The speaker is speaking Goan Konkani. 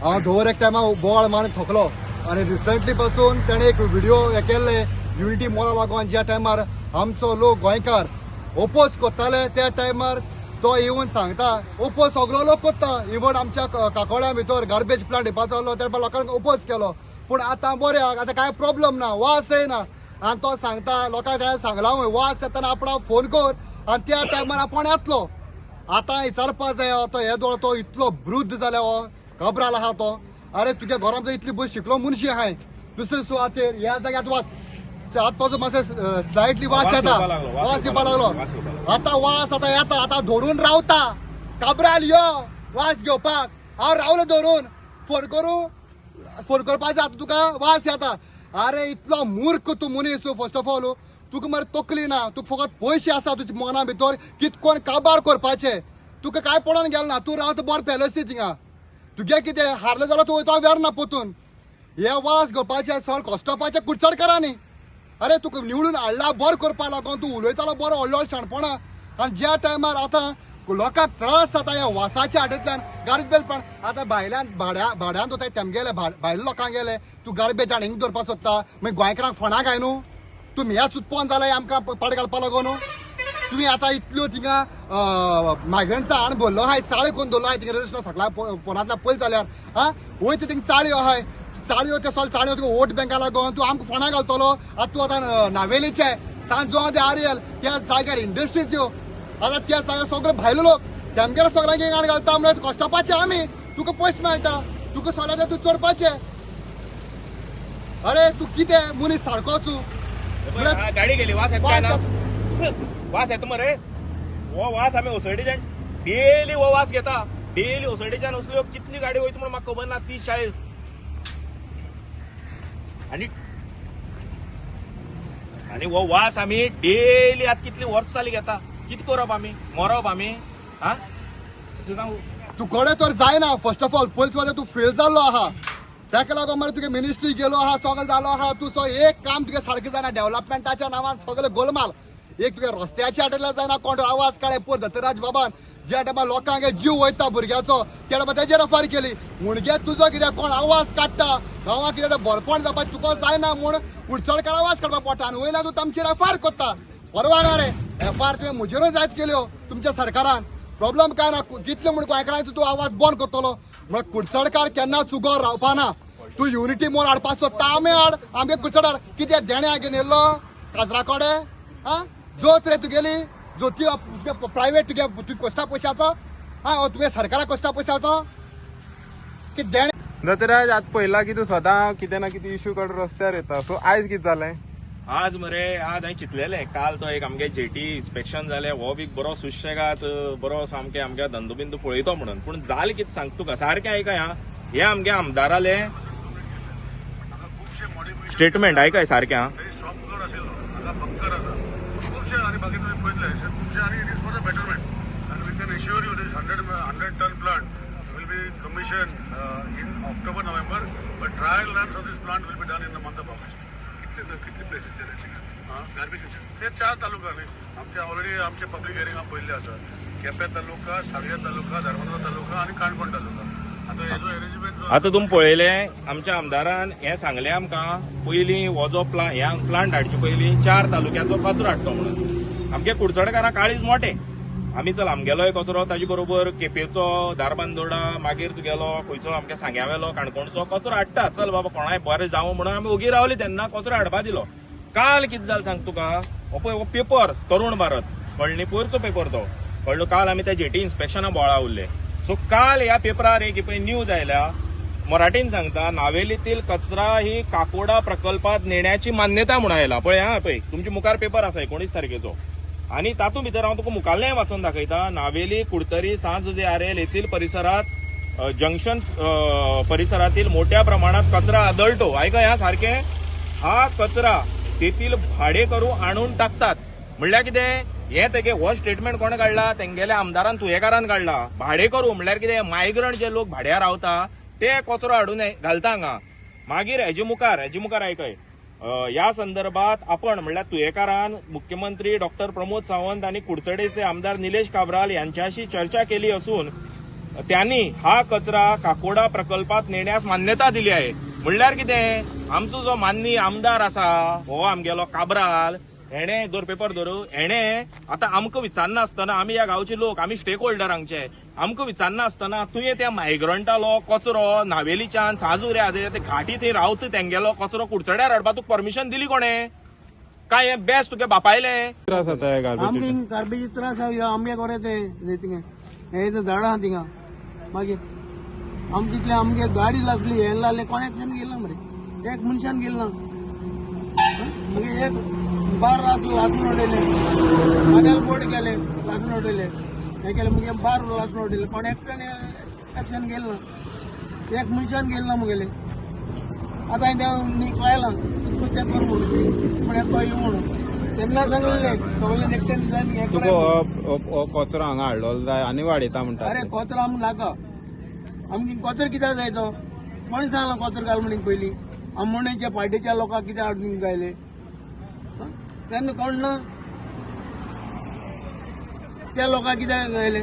हांव दर एक टायमा बोवाळ मारून थकलो. आनी रिसंटली पासून तेणें एक व्हिडिओ हे केल्ले युनिटी मॉला लागून, ज्या टायमार आमचो लोक गोंयकार ओपोज करताले त्या टायमार तो येवन सांगता ओपोज सगलो लोक करता. इवन आमच्या काकोड्या भितर गार्बेज प्लांट येवपाचो आहलो त्या लोकांक ओपोज केलो, पूण आतां बरें आतां कांय प्रॉब्लम ना, वास येना. आनी तो सांगता लोकांक, ताणें सांगलां वास येतना आपणाक फोन कर आनी त्या टायमार आपूण येतलो. आतां विचारपा जाय तो येदोळ तो इतलो वृद्ध जाल्या हो खबराल आहा तो. अरे तुज्या घरान तो इतली बरी शिकलो मनशी आहाय, दुसरे सुवातेर ह्या जाग्यार वाच आत पासून मातशें स्लायटली वास वास येता, येवपा लागलो, वास वास येवपा लागलो. वास येवपा लागलो. आतां वास आतां येता, आतां धरून रावता काब्राल यो वास घेवपाक. हांव रावलो धरून, फोन करूं, फोन करपाचें आतां तुका वास येता. अरे इतलो मूर्ख तूं मनीस. फर्स्ट ऑफ ऑल तुका मरे तकली ना, तुका फकत पयशे आसा तुज्या मना भितर कितकोन काबार करपाचें, तुका कांय पडोन गेलें ना. तूं रावता बरो पॅलसी थिंगा, तुगे कितें हारलें जाल्यार तूं वयता वेर्ना पोतून. हे वास घेवपाचें सगळें कश्टपाचें कुडचडकारांनी. अरे तुका निवडून हाडला बरो करपा लागून, तूं उलयतालो बरो व्हडलो व्हडलो शाणपणां, आनी ज्या टायमार आतां लोकांक त्रास जाता ह्या वासाच्या हाटेंतल्यान गार्बेज पण आतां भायल्यान भाड्यान वताय तेमगेले भायल्या लोकांक गेले तूं गार्बेज हाणून हिंग दवरपाक सोदता, मागीर गोंयकारांक फोंडां घाय न्हू तूं. ह्याच उत्पन्न जालां आमकां पाड घालपा लागून न्हू. तुमी आतां इतल्यो थिंगा मायग्रंट्सा हाण भरलो आहाय, चाळे करून दवरलो आहाय थिंगा रजिस्टर सकला फोनांतल्यान पळयत जाल्यार आं वयता थिंगा चाळयो आहाय, चाळयो ते सगळे चाळयो तुका वोट बँका लागून तूं आमकां फोंडां घालतलो. आतां तूं आतां नावेलीचे सांत जुआंव दे आरियल त्या जाग्यार इंडस्ट्रीज त्यो, आतां त्या जाग्यार सगळे भायले लोक तेमगेले सगळ्यांक गाण घालता म्हळ्यार कश्टपाचे आमी. तुका पयशे मेळटा, तुका सगळ्यांचे तूं चोरपाचे. अरे तूं कितें मनीस सारकोच हा, गाडी गेली, वास येता काय ना? वास येता मरे. हो वास आमी ओसर्डेच्यान डेली हो वास घेता, डेली ओसर्डेच्यान असल्यो कितली गाडी वयता म्हणून म्हाका खबर ना, 30-40. आनी आनी हो वास आमी डेली आतां कितली वर्सां जाली घेता. कितें करप आमी, मरप आमी? हा तूं कोडे तर जायना. फर्स्ट ऑफ ऑल पयलीं सुवातेर तूं फेल जाल्लो आहा, ताका लागून मरे तुगे मिनिस्ट्री गेलो आहा, सगळें जालो आहा. तूं सो एक काम तुगे सारकें जायना, डेव्हलपमेंटाच्या नांवान सगळें गोलमाल. एक तुगे रस्त्याच्या हाटेंतल्यान जायना, कोण आवाज काडे पयर दत्तराज बाबान ज्या टायमार लोकांक जीव वयता भुरग्याचो त्या टायमार तेजेर एफआर केली. म्हणजे तुजो कितें कोण आवाज काडटा गांवांत कितें तें बरपण जावपाक तुका जायना म्हूण कुडचडकार आवाज काडपाक पडटा आनी वयल्यान तूं तांचेर एफआर करता. परवा ना रे एफआर तुवें म्हजेरूय जायत केल्यो तुमच्या सरकारान. प्रॉब्लम काय ना, कितले म्हूण गोंयकारांचो तूं आवाज बंद करतलो. म्हळ्यार कुडचडकार केन्ना चुगो रावपा ना. तूं युनिटी मॉल हाडपाक सोदता, आमी हाड, आमगे कुडचडार कितें देण्या घेवन येयल्लो काजरा कोडे? आं जोत रे तुगेली जोती प्रायवेट तुगे, तुगे कोश्टा पयशाचो आं तुगे सरकारा कोश्टा पयशाचो की देणे. दत्तराज, आतां पळयला की तूं सदां कितें ना कितें इशू काडून रस्त्यार येता, सो आयज कितें जालें? आज मरे आज हांवें चिंतलेलें, काल तो एक आमगे जेटी इन्स्पेक्शन जालें, हो बी बरो सुशेगाद बरो सामकें आमगे धंदो बिंदो पळयतो म्हणून. पूण जालें कितें सांगता तुका सारकें आयकय आं, हे आमगे आमदाराले स्टेटमेंट आयकय सारकें आं. शॉप फ्लोर आशिल्लो, हांगा बंकर आसा खुबशे, आनी बाकी तुमी पळयतले खुबशे, आनी it is for the betterment and we can assure you this 100 ton plant will be commission in October November, but trial runs of this plant will be done in the month of August. कितले प्लेसीचेर गार्बेज? ते चार तालुका न्ही आमचे, ऑलरेडी आमचे पब्लीक हियरिंगां पयल्ले आसा. केपें तालुका, सांगें तालुका, धारबांदोडा तालुका आनी काणकोण तालुका. आतां हेजो एरेंजमेंट जो आतां तुमी पळयलें आमच्या आमदारान हें सांगलें आमकां पयलीं हो जो प्लांट ह्या प्लांट हाडचे पयलीं 4 तालुक्याचो कचरो हाडटलो म्हणून. आमगे कुडचडकारां काळीज मोटें, आमी चल आमगेलोय कचरो ताजे बरोबर केपेचो, धारबांदोडा, मागीर तुगेलो खंयचो आमगे सांग्यावेलो, काणकोणचो कचरो हाडटा. चल बाबा कोणाय बरें जावं म्हणून आमी ओगी रावली, तेन्ना कचरो हाडपा दिलो. काल कितें जालें सांग तुका, हो पळय हो पेपर तरुण भारत कळ्ळी, पयरचो पेपर तो कळ्ळो. काल आमी त्या जेटी इन्स्पेक्शना बोळा उरले. सो काल ह्या पेपरार एक पळय न्यूज आयल्या, मराठीन सांगता, नावेलीतील कचरा ही काकोडा प्रकल्पात नेण्याची मान्यता म्हणून आयला. पळय हा पळय तुमच्या मुखार पेपर आसा 19 तारखेचो, आनी तातूंत भितर हांव तुका मुखाल्लें वाचून दाखयता. नावेली, कुडतरी, सांत जुझे आरेल येथील परिसरात जंक्शन परिसरातील मोठ्या प्रमाणात कचरा आदळतो. आयकय हा सारकें, हा कचरा तेथील भाडेकरू आणून टाकतात. म्हणल्यार कितें हें तेगे हो स्टेटमेंट कोण काडला? तेंगेल्या आमदारान तुयेकारान काडला. भाडेकरू म्हणल्यार कितें, मायग्रंट जे लोक भाड्यार रावता ते कचरो हाडून घालता हांगा. मागीर हेजे मुखार आयकय, ह्या संदर्भात आपण म्हणल्यार तुयेकारान मुख्यमंत्री डॉक्टर प्रमोद सावंत आणि कुडचडेचे आमदार निलेश काब्राल यांच्याशी चर्चा केली असून त्यांनी हा कचरा काकोडा प्रकल्पात नेण्यास मान्यता दिली आहे. म्हणल्यार कितें, आमचो जो माननीय आमदार आसा हो आमगेलो काब्राल, हेणे दर पेपर धरू, हेणे आतां आमकां विचारना आसतना, आमी ह्या गांवचे लोक, आमी स्टेक होल्डर हांगचे, आमकां विचारना आसतना तुवें त्या मायग्रंटालो कचरो नावेलीच्यान साजुऱ्या ते घाटी थंय रावता तेंगेलो कचरो कुडचड्यार हाडपा तुका परमिशन दिली कोणें? काय हें बेस्ट तुगे बापायलें? त्रास जाता हे गार्बेज. आमकां गार्बेज त्रास आहा, ह्यो आमगे गोरे ते थिंगा हे इथं झाडां आहा थिंगा. मागीर आमकां इतले आमगे गाडी लासली, हें लासलें, कोण एक्शन घेयला मरे? एक मनशान घेयला ना. मागीर एक बार लासलो, लासून उडयलें, मागीर बोट गेले, लासून उडयले, हें केलें, मागीर बार लासून उडयलें. कोण एकट्यान एक्शन घेयला ना, एक मनशान घेयला ना मुगेलें. आतां हांवें तें निकलायलां तें कर म्हणून, पूण एकटो यो म्हणून तेन्ना सांगलें सगळें एकट्यान जायन हें तुका करा. हो कचरो हांगा हाडलेलो जाय आनी वाडयता म्हणटा. अरे कचरो आमकां नाका. आमकां कचरो कित्याक जाय तो? कोणी सांगला कचरो घाल म्हणून पयलीं? आमोणेच्या पार्टीच्या लोकांक कित्याक हाडून गायले तेन्ना? कोण ना त्या लोकांक कित्याक गायले?